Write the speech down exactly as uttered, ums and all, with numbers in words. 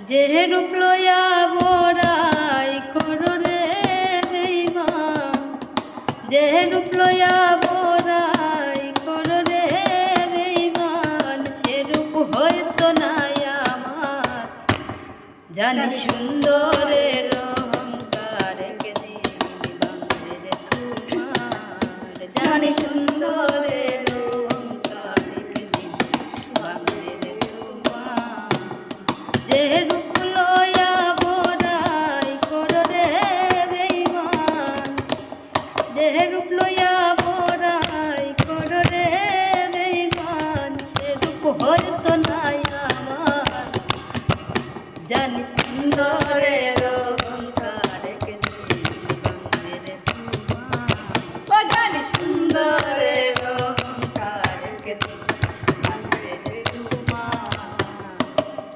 যে রূপ লইয়া বড়াই করো রে বেইমান, যে রূপ লইয়া বড়াই করো রে বেইমান, সে রূপ হয়তো নাই আমার। জানি সুন্দরের অহংকার একদিন ভাঙবে রে তোমার, জানি সুন্দরের অহংকার একদিন ভাঙবে রে তোমার। যে রূপ লইয়া বড়াই করো রে বেইমান, যে রূপ লইয়া বড়াই করো রে বেইমান, সে রূপ হয়তো নাই আমার। জানি